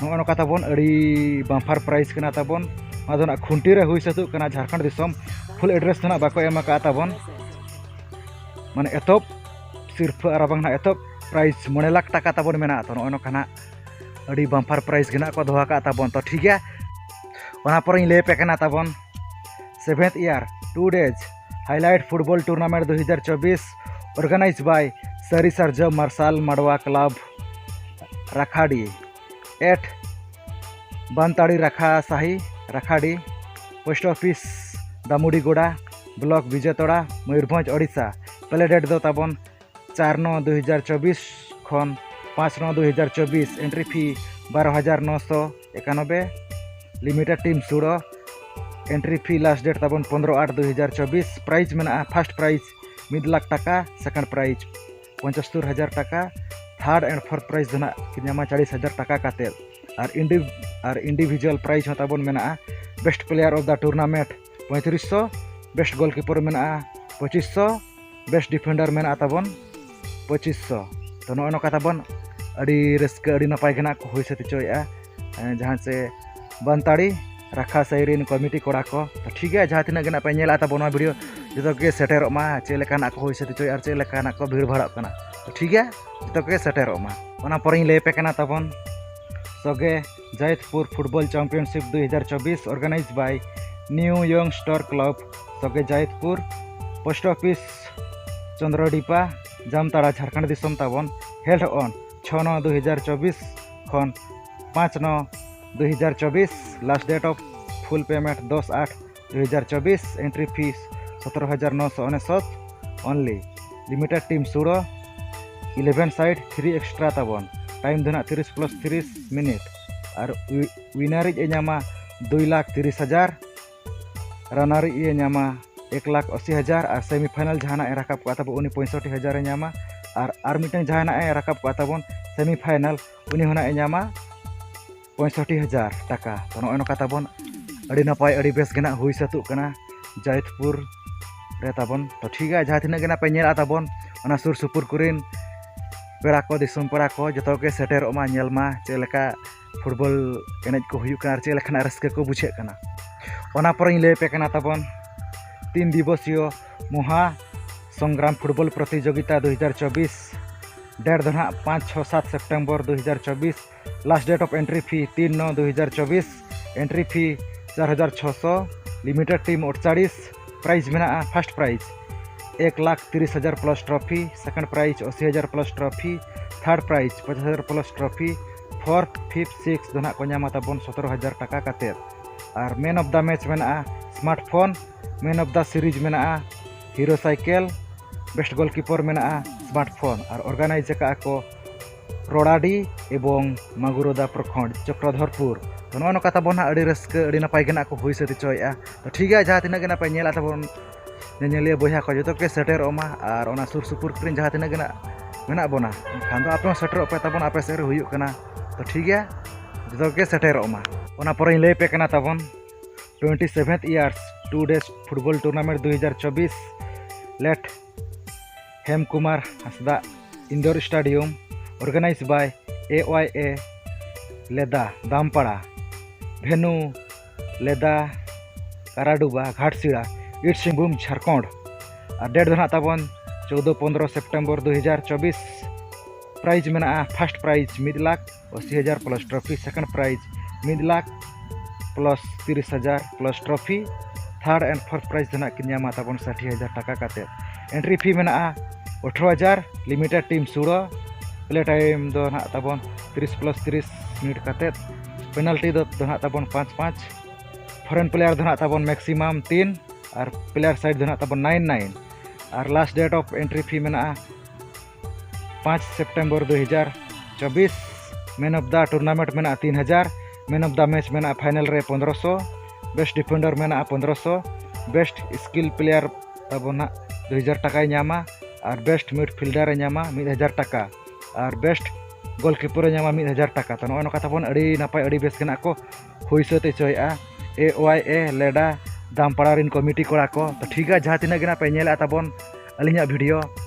ᱱᱚᱜᱼᱚ ᱱᱚᱝᱠᱟ ᱛᱟᱵᱚᱱ ᱟᱹᱰᱤ ᱵᱟᱢᱯᱟᱨ ᱯᱨᱟᱭᱤᱡᱽ ᱠᱟᱱᱟ ᱛᱟᱵᱚᱱ᱾ ᱱᱚᱣᱟ ᱫᱚ ᱱᱟᱜ ᱠᱷᱩᱱᱴᱤ ᱨᱮ ᱦᱩᱭ ᱥᱟᱹᱛᱚᱜ ᱠᱟᱱᱟ ᱡᱷᱟᱲᱠᱷᱚᱸᱰ ᱫᱤᱥᱚᱢ᱾ ᱯᱷᱩᱞ ᱮᱰᱨᱮᱥ ᱫᱚ ᱱᱟᱜ ᱵᱟᱠᱚ ᱮᱢ ᱟᱠᱟᱫᱼᱟ ᱛᱟᱵᱚᱱ, ᱢᱟᱱᱮ ᱮᱛᱚᱦᱚᱵ ᱥᱤᱨᱯᱷᱟᱹ ᱟᱨ ᱵᱟᱝ ᱱᱟᱜ ᱮᱛᱚᱦᱚᱵ ᱯᱨᱟᱭᱤᱡᱽ ᱢᱚᱬᱮ ᱞᱟᱠᱷ ᱴᱟᱠᱟ ᱛᱟᱵᱚᱱ ᱢᱮᱱᱟᱜᱼᱟ᱾ ᱛᱚ ᱱᱚᱜᱼᱚ ᱱᱚᱝᱠᱟ ᱱᱟᱜ ᱟᱹᱰᱤ ᱵᱟᱢᱯᱟᱨ ᱯᱨᱟᱭᱤᱡᱽ ᱜᱮ ᱱᱟᱜ ᱠᱚ ᱫᱚᱦᱚ ᱟᱠᱟᱫᱼᱟ ᱛᱟᱵᱚᱱ᱾ ᱛᱚ ᱴᱷᱤᱠ ᱜᱮᱭᱟ, ᱚᱱᱟ ᱯᱚᱨᱮᱧ ᱞᱟᱹᱭ ᱟᱯᱮ ᱠᱟᱱᱟ ᱛᱟᱵᱚᱱ seventh year two days highlight football tournament ᱫᱩ ᱦᱟᱡᱟᱨ ᱪᱚᱵᱵᱤᱥ, organized by ᱥᱟᱹᱨᱤ ᱥᱟᱨᱡᱚᱢ ᱢᱟᱨᱥᱟᱞ ᱢᱟᱰᱣᱟ club ᱨᱟᱠᱷᱟᱰᱤ, at Bantadi Rakha Sahi, Rakhadi, post office Damudigoda, block Bijatola, Mayurbhanj, Odisha. Play date ᱫᱚ ᱛᱟᱵᱚᱱ ᱪᱟᱨ ᱱᱚ ᱫᱩᱭ ᱦᱟᱡᱟᱨ ᱪᱚᱵᱵᱤᱥ ᱠᱷᱚᱱ ᱯᱟᱸᱪ ᱱᱚ ᱫᱩᱭ ᱦᱟᱡᱟᱨ ᱪᱚᱵᱵᱤᱥ᱾ ᱮᱱᱴᱨᱤ ᱯᱷᱤ ᱵᱟᱨᱚ ᱦᱟᱡᱟᱨ ᱱᱚᱥᱚ ᱮᱠᱟᱱᱚᱵᱵᱳᱭ᱾ ᱞᱤᱢᱤᱴᱮᱰ ᱴᱤᱢ ᱥᱩᱲᱚ᱾ ᱮᱱᱴᱨᱤ ᱯᱷᱤ ᱞᱟᱥᱴ ᱰᱮᱴ ᱛᱟᱵᱚᱱ ᱯᱚᱱᱫᱽᱨᱚ ᱟᱴ ᱫᱩᱭ ᱦᱟᱡᱟᱨ ᱪᱚᱵᱵᱤᱥ᱾ ᱯᱨᱟᱭᱤᱡᱽ ᱢᱮᱱᱟᱜᱼᱟ, ᱯᱷᱟᱥᱴ ᱯᱨᱟᱭᱤᱡᱽ ᱢᱤᱫ ᱞᱟᱠᱷ ᱴᱟᱠᱟ, ᱥᱮᱠᱮᱱᱰ ᱯᱨᱟᱭᱤᱡᱽ ᱯᱚᱸᱪᱟᱛᱛᱳᱨ ᱦᱟᱡᱟᱨ ᱴᱟᱠᱟ, ᱛᱷᱟᱨᱰ ᱮᱱᱰ ᱯᱷᱳᱨᱛᱷ ᱯᱨᱟᱭᱤᱡᱽ ᱫᱚ ᱱᱟᱜ ᱠᱤᱱ ᱧᱟᱢᱟ ᱪᱟᱲᱤᱥ ᱦᱟᱡᱟᱨ ᱴᱟᱠᱟ ᱠᱟᱛᱮᱫ᱾ ᱟᱨ ᱤᱱᱰᱤ-, ᱟᱨ ᱤᱱᱰᱤᱵᱷᱤᱡᱩᱣᱟᱞ ᱯᱨᱟᱭᱤᱡᱽ ᱦᱚᱸ ᱛᱟᱵᱚᱱ ᱢᱮᱱᱟᱜᱼᱟ᱾ Best player of the tournament ᱯᱚᱸᱭᱛᱨᱤᱥ ᱥᱚ, ᱵᱮᱥᱴ ᱜᱳᱞᱠᱤᱯᱟᱨ ᱢᱮᱱᱟᱜᱼᱟ ᱯᱚᱸᱪᱤᱥ ᱥᱚ, ᱵᱮᱥᱴ ᱰᱤᱯᱷᱮᱱᱰᱟᱨ ᱢᱮᱱᱟᱜᱼᱟ ᱛᱟᱵᱚᱱ ᱯᱚᱸᱪᱤᱥ ᱥᱚ᱾ ᱛᱚ ᱱᱚᱜᱼᱚᱭ ᱱᱚᱝᱠᱟ ᱛᱟᱵᱚᱱ ᱟᱹᱰᱤ ᱨᱟᱹᱥᱠᱟᱹ, ᱟᱹᱰᱤ ᱱᱟᱯᱟᱭ ᱜᱮ ᱱᱟᱜ ᱠᱚ ᱦᱩᱭ ᱥᱟᱹᱛ ᱦᱚᱪᱚᱭᱮᱫᱼᱟ, ᱮᱸ, ᱡᱟᱦᱟᱸ ᱪᱮ ᱵᱟᱱᱛᱟᱲᱤ ᱨᱟᱠᱷᱟ ᱥᱟᱹᱭ ᱨᱮᱱ ᱠᱚᱢᱤᱴᱤ ᱠᱚᱲᱟ ᱠᱚ᱾ ᱛᱚ ᱴᱷᱤᱠ ᱜᱮᱭᱟ, ᱡᱟᱦᱟᱸ ᱛᱤᱱᱟᱹᱜ ᱜᱮ ᱱᱟᱜ ᱯᱮ ᱧᱮᱞᱟ ᱛᱟᱵᱚᱱ ᱱᱚᱣᱟ ᱵᱷᱤᱰᱤᱭᱳ, ᱡᱚᱛᱚ ᱜᱮ ᱥᱮᱴᱮᱨᱚᱜ ᱢᱟ, ᱪᱮᱫ ᱞᱮᱠᱟᱱᱟᱜ ᱠᱚ ᱦᱩᱭ ᱥᱟᱹᱛ ᱦᱚᱪᱚᱭᱮᱫᱼᱟ ᱟᱨ ᱪᱮᱫ ᱞᱮᱠᱟᱱᱟᱜ ᱠᱚ ᱵᱷᱤᱲ ᱵᱷᱟᱲᱚᱜ ᱠᱟᱱᱟ᱾ ᱛᱚ ᱴᱷᱤᱠ ᱜᱮᱭᱟ, ᱡᱚᱛᱚ ᱜᱮ ᱥᱮᱴᱮᱨᱚᱜ ᱢᱟ᱾ ᱚᱱᱟ ᱯᱚᱨᱮᱧ ᱞᱟᱹᱭ ᱟᱯᱮ ᱠᱟᱱᱟ ᱛᱟᱵᱚᱱ ᱥᱚᱜᱮ ᱡᱟᱭᱤᱫᱽᱯᱩᱨ ᱯᱷᱩᱴᱵᱚᱞ ᱪᱟᱢᱯᱤᱭᱟᱱᱥᱤᱯ ᱫᱩᱭ ᱦᱟᱡᱟᱨ ᱪᱚᱵᱵᱤᱥ, organized by New Young Star Club, ᱥᱚᱜᱮ ᱡᱟᱭᱤᱫᱽᱯᱩᱨ, ᱯᱳᱥᱴ ᱚᱯᱷᱤᱥ ᱪᱚᱱᱫᱨᱚᱰᱤᱯᱟ, ᱡᱟᱢᱛᱟᱲᱟ, ᱡᱷᱟᱲᱠᱷᱚᱸᱰ ᱫᱤᱥᱚᱢ ᱛᱟᱵᱚᱱ᱾ Held on ᱪᱷᱚ ᱱᱚ ᱫᱩᱭ ᱦᱟᱡᱟᱨ ᱪᱚᱵᱵᱤᱥ ᱠᱷᱚᱱ ᱯᱟᱸᱪ ᱱᱚ ᱫᱩᱭ ᱦᱟᱡᱟᱨ ᱪᱚᱵᱵᱤᱥ, last date of full payment ᱫᱚᱥ ᱟᱴ ᱫᱩᱭ ᱦᱟᱡᱟᱨ ᱪᱚᱵᱵᱤᱥ, entry fee ᱥᱚᱛᱨᱚ ᱦᱟᱡᱟᱨ ᱱᱚᱥᱚ ᱚᱱᱮᱥᱚᱛ only, limited team ᱥᱩᱲᱚ, eleven side, three extra ᱛᱟᱵᱚᱱ, time ᱫᱚ ᱱᱟᱜ ᱛᱤᱨᱤᱥ plus ᱛᱤᱨᱤᱥ minute, ᱟᱨ wi-, winner ᱤᱡ ᱮ ᱧᱟᱢᱟ ᱫᱩᱭ ᱞᱟᱠᱷ ᱛᱤᱨᱤᱥ ᱦᱟᱡᱟᱨ, runner ᱤᱡ ᱮ ᱧᱟᱢᱟ ᱮᱠ ᱞᱟᱠᱷ ᱟᱥᱤ ᱦᱟᱡᱟᱨ, ᱟᱨ semi final ᱡᱟᱦᱟᱱᱟᱜ ᱮ ᱨᱟᱠᱟᱵ ᱠᱚᱜᱼᱟ ᱛᱟᱵᱚ ᱩᱱᱤ ᱯᱚᱸᱭᱥᱚᱴᱴᱤ ᱦᱟᱡᱟᱨ ᱮ ᱧᱟᱢᱟ, ᱟᱨ ᱟᱨ ᱢᱤᱫᱴᱟᱝ ᱡᱟᱦᱟᱱᱟᱜ ᱮ ᱨᱟᱠᱟᱵ ᱠᱚᱜᱼᱟ ᱛᱟᱵᱚᱱ semi final, ᱩᱱᱤ ᱦᱚᱸ ᱱᱟᱜ ᱮ ᱧᱟᱢᱟ ᱯᱚᱸᱭᱥᱚᱴᱴᱤ ᱦᱟᱡᱟᱨ ᱴᱟᱠᱟ᱾ ᱛᱚ ᱱᱚᱜᱼᱚᱭ ᱱᱚᱝᱠᱟ ᱛᱟᱵᱚᱱ ᱟᱹᱰᱤ ᱱᱟᱯᱟᱭ, ᱟᱹᱰᱤ ᱵᱮᱥ ᱜᱮ ᱱᱟᱜ ᱦᱩᱭ ᱥᱟᱹᱛᱚᱜ ᱠᱟᱱᱟ ᱡᱟᱭᱤᱫᱽᱯᱩᱨ ᱨᱮ ᱛᱟᱵᱚᱱ᱾ ᱛᱚ ᱴᱷᱤᱠ ᱜᱮᱭᱟ, ᱡᱟᱦᱟᱸ ᱛᱤᱱᱟᱹᱜ ᱜᱮ ᱱᱟᱜ ᱯᱮ ᱧᱮᱞᱟ ᱛᱟᱵᱚᱱ, ᱚᱱᱟ ᱥᱩᱨ ᱥᱩᱯᱩᱨ ᱠᱚᱨᱮᱱ ᱯᱮᱲᱟ ᱠᱚ, ᱫᱤᱥᱚᱢ ᱯᱮᱲᱟ ᱠᱚ, ᱡᱚᱛᱚ ᱜᱮ ᱥᱮᱴᱮᱨᱚᱜ ᱢᱟ, ᱧᱮᱞ ᱢᱟ ᱪᱮᱫ ᱞᱮᱠᱟ ᱯᱷᱩᱴᱵᱚᱞ ᱮᱱᱮᱡ ᱠᱚ ᱦᱩᱭᱩᱜ ᱠᱟᱱᱟ ᱟᱨ ᱪᱮᱫ ᱞᱮᱠᱟᱱᱟᱜ ᱨᱟᱹᱥᱠᱟᱹ ᱠᱚ ᱵᱩᱡᱷᱟᱹᱜ ᱠᱟᱱᱟ᱾ ᱚᱱᱟ ᱯᱚᱨᱮᱧ ᱞᱟᱹᱭ ᱟᱯᱮ ᱠᱟᱱᱟ ᱛᱟᱵᱚᱱ ᱛᱤᱱ ᱫᱤᱵᱚᱥᱤᱭᱚ ᱢᱚᱦᱟ ᱥᱚᱝᱜᱨᱟᱢ ᱯᱷᱩᱴᱵᱚᱞ ᱯᱨᱚᱛᱤᱡᱳᱜᱤᱛᱟ ᱫᱩᱭ ᱦᱟᱡᱟᱨ ᱪᱚᱵᱵᱤᱥ, date ᱫᱚ ᱱᱟᱦᱟᱜ ᱯᱟᱸᱪ ᱪᱷᱚ ᱥᱟᱛ ᱥᱮᱯᱴᱮᱢᱵᱚᱨ ᱫᱩᱭ ᱦᱟᱡᱟᱨ ᱪᱚᱵᱵᱤᱥ, last date of entry fee ᱛᱤᱱ ᱱᱚ ᱫᱩᱭ ᱦᱟᱡᱟᱨ ᱪᱚᱵᱵᱤᱥ, entry fee ᱪᱟᱨ ᱦᱟᱡᱟᱨ ᱪᱷᱚᱥᱚ, limited team ᱟᱴᱪᱟᱲᱤᱥ, prize ᱢᱮᱱᱟᱜᱼᱟ, first prize ᱮᱠ ᱞᱟᱠᱷ ᱛᱤᱨᱤᱥ ᱦᱟᱡᱟᱨ plus trophy, second prize ᱟᱥᱤ ᱦᱟᱡᱟᱨ plus trophy, third prize ᱯᱚᱧᱪᱟᱥ ᱦᱟᱡᱟᱨ plus trophy, fourth, fifth, sixth ᱫᱚ ᱱᱟᱦᱟᱜ ᱠᱚ ᱧᱟᱢᱟ ᱛᱟᱵᱚᱱ ᱥᱚᱛᱨᱚ ᱦᱟᱡᱟᱨ ᱴᱟᱠᱟ ᱠᱟᱛᱮᱫ᱾ ᱟᱨ man of the match ᱢᱮᱱᱟᱜᱼᱟ smartphone, man of the series ᱢᱮᱱᱟᱜᱼᱟ hero cycle, best goalkeeper ᱢᱮᱱᱟᱜᱼᱟ smartphone, ᱟᱨ organize ᱟᱠᱟᱫᱼᱟ ᱠᱚ ᱨᱚᱲᱟᱰᱤ ᱮᱵᱚᱝ ᱢᱟᱜᱩᱨᱚᱫᱟ ᱯᱨᱚᱠᱷᱚᱸᱰ, ᱪᱚᱠᱨᱚᱫᱷᱚᱨᱯᱩᱨ᱾ ᱛᱚ ᱱᱚᱜᱼᱚᱭ ᱱᱚᱝᱠᱟ ᱛᱟᱵᱚᱱ ᱦᱟᱸᱜ ᱟᱹᱰᱤ ᱨᱟᱹᱥᱠᱟᱹ, ᱟᱹᱰᱤ ᱱᱟᱯᱟᱭ ᱜᱮ ᱱᱟᱜ ᱠᱚ ᱦᱩᱭ ᱥᱟᱹᱛ ᱦᱚᱪᱚᱭᱮᱫᱼᱟ᱾ ᱛᱚ ᱴᱷᱤᱠ ᱜᱮᱭᱟ, ᱡᱟᱦᱟᱸ ᱛᱤᱱᱟᱹᱜ ᱜᱮ ᱱᱟᱜ ᱯᱮ ᱧᱮᱞᱟ ᱛᱟᱵᱚᱱ ᱧᱮᱧᱮᱞᱤᱭᱟᱹ ᱵᱚᱭᱦᱟ ᱠᱚ, ᱡᱚᱛᱚ ᱯᱮ ᱥᱮᱴᱮᱨᱚᱜ ᱢᱟ, ᱟᱨ ᱚᱱᱟ ᱥᱩᱨ ᱥᱩᱯᱩᱨ ᱠᱚᱨᱮᱱ ᱡᱟᱦᱟᱸ ᱛᱤᱱᱟᱹᱜ ᱜᱮ ᱱᱟᱜ ᱢᱮᱱᱟᱜ ᱵᱚᱱᱟ, ᱮᱱᱠᱷᱟᱱ ᱫᱚ ᱟᱯᱮ ᱦᱚᱸ ᱥᱮᱴᱮᱨᱚᱜ ᱯᱮ ᱛᱟᱵᱚᱱ, ᱟᱯᱮ ᱥᱮᱫ ᱨᱮ ᱦᱩᱭᱩᱜ ᱠᱟᱱᱟ᱾ ᱛᱚ ᱴᱷᱤᱠ ᱜᱮᱭᱟ, ᱡᱚᱛᱚ ᱜᱮ ᱥᱮᱴᱮᱨᱚᱜ ᱢᱟ᱾ ᱚᱱᱟ ᱯᱚᱨᱮᱧ ᱞᱟᱹᱭ ᱟᱯᱮ ᱠᱟᱱᱟ ᱛᱟᱵᱚᱱ twenty seventh years two days football tournament ᱫᱩᱭ ᱦᱟᱡᱟᱨ ᱪᱚᱵᱵᱤᱥ, late ᱦᱮᱢ ᱠᱩᱢᱟᱨ ᱦᱟᱸᱥᱫᱟᱜ indoor stadium, organized by A Y A ᱞᱮᱫᱟ ᱫᱟᱢᱯᱟᱲᱟ, venue ᱞᱮᱫᱟ ᱠᱟᱨᱟᱰᱩᱵᱟ ᱜᱷᱟᱴᱥᱤᱲᱟ, ᱤᱥᱴ ᱥᱤᱝᱵᱷᱩᱢ ᱡᱷᱟᱲᱠᱷᱚᱸᱰ᱾ ᱟᱨ date ᱫᱚ ᱱᱟᱦᱟᱜ ᱛᱟᱵᱚᱱ ᱪᱳᱫᱽᱫᱳ ᱯᱚᱱᱫᱽᱨᱚ ᱥᱮᱯᱴᱮᱢᱵᱚᱨ ᱫᱩᱭ ᱦᱟᱡᱟᱨ ᱪᱚᱵᱵᱤᱥ, prize ᱢᱮᱱᱟᱜᱼᱟ, first prize ᱢᱤᱫ ᱞᱟᱠᱷ ᱟᱥᱤ ᱦᱟᱡᱟᱨ plus trophy, second prize ᱢᱤᱫ ᱞᱟᱠᱷ plus ᱛᱤᱨᱤᱥ ᱦᱟᱡᱟᱨ plus trophy, third and fourth prize ᱫᱚ ᱱᱟᱦᱟᱜ ᱠᱤᱱ ᱧᱟᱢᱟ ᱛᱟᱵᱚᱱ ᱥᱟᱴᱷᱤ ᱦᱟᱡᱟᱨ ᱴᱟᱠᱟ ᱠᱟᱛᱮᱫ᱾ Entry fee ᱢᱮᱱᱟᱜᱼᱟ ᱟᱴᱷᱨᱚ ᱦᱟᱡᱟᱨ, limited team ᱥᱩᱲᱟᱹ, play time ᱫᱚ ᱱᱟᱦᱟᱜ ᱛᱟᱵᱚᱱ ᱛᱤᱨᱤᱥ plus ᱛᱤᱨᱤᱥ ᱢᱤᱱᱤᱴ ᱠᱟᱛᱮᱫ, penalty ᱫᱚ ᱫᱚ ᱱᱟᱦᱟᱜ ᱛᱟᱵᱚᱱ ᱯᱟᱸᱪ ᱯᱟᱸᱪ, foreign player ᱫᱚ ᱱᱟᱦᱟᱜ ᱛᱟᱵᱚᱱ maximum ᱛᱤᱱ, ᱟᱨ player side ᱫᱚ ᱱᱟᱦᱟᱜ ᱛᱟᱵᱚᱱ nine nine, R last date of entry fee ᱢᱮᱱᱟᱜᱼᱟ ᱯᱟᱸᱪ ᱥᱮᱯᱴᱮᱢᱵᱚᱨ ᱫᱩ ᱦᱟᱡᱟᱨ ᱪᱚᱵᱵᱤᱥ᱾ Man of the tournament ᱢᱮᱱᱟᱜᱼᱟ ᱛᱤᱱ ᱦᱟᱡᱟᱨ, man of the match ᱢᱮᱱᱟᱜᱼᱟ final ᱨᱮ ᱯᱚᱱᱫᱽᱨᱚᱥᱚ, best defender ᱢᱮᱱᱟᱜᱼᱟ ᱯᱚᱱᱫᱽᱨᱚᱥᱚ, best skill player ᱛᱟᱵᱚᱱ ᱱᱟᱦᱟᱜ ᱫᱩ ᱦᱟᱡᱟᱨ ᱴᱟᱠᱟᱭ ᱧᱟᱢᱟ, ᱟᱨ best midfielder ᱮ ᱧᱟᱢᱟ ᱢᱤᱫ ᱦᱟᱡᱟᱨ ᱴᱟᱠᱟ, ᱟᱨ best goalkeeper ᱮ ᱧᱟᱢᱟ ᱢᱤᱫ ᱦᱟᱡᱟᱨ ᱴᱟᱠᱟ᱾ ᱛᱚ, ᱱᱚᱜᱼᱚᱭ ᱱᱚᱝᱠᱟ ᱛᱟᱵᱚᱱ ᱟᱹᱰᱤ ᱱᱟᱯᱟᱭ, ᱟᱹᱰᱤ ᱵᱮᱥ ᱜᱮ ᱱᱟᱦᱟᱜ ᱠᱚ ᱦᱩᱭ ᱥᱟᱹᱛ ᱦᱚᱪᱚᱭᱮᱫᱼᱟ ᱮ ᱳᱣᱟᱭ ᱮ ᱞᱮᱰᱟ ᱫᱟᱢᱯᱟᱲᱟ ᱨᱮᱱ ᱠᱚᱢᱤᱴᱤ ᱠᱚᱲᱟ ᱠᱚ᱾ ᱛᱚ, ᱴᱷᱤᱠ ᱜᱮᱭᱟ, ᱡᱟᱦᱟᱸ ᱛᱤᱱᱟᱹᱜ ᱜᱮ ᱱᱟᱦᱟᱜ ᱯᱮ ᱧᱮᱞᱮᱫᱼᱟ ᱛᱟᱵᱚᱱ ᱟᱹᱞᱤᱧᱟᱜ video,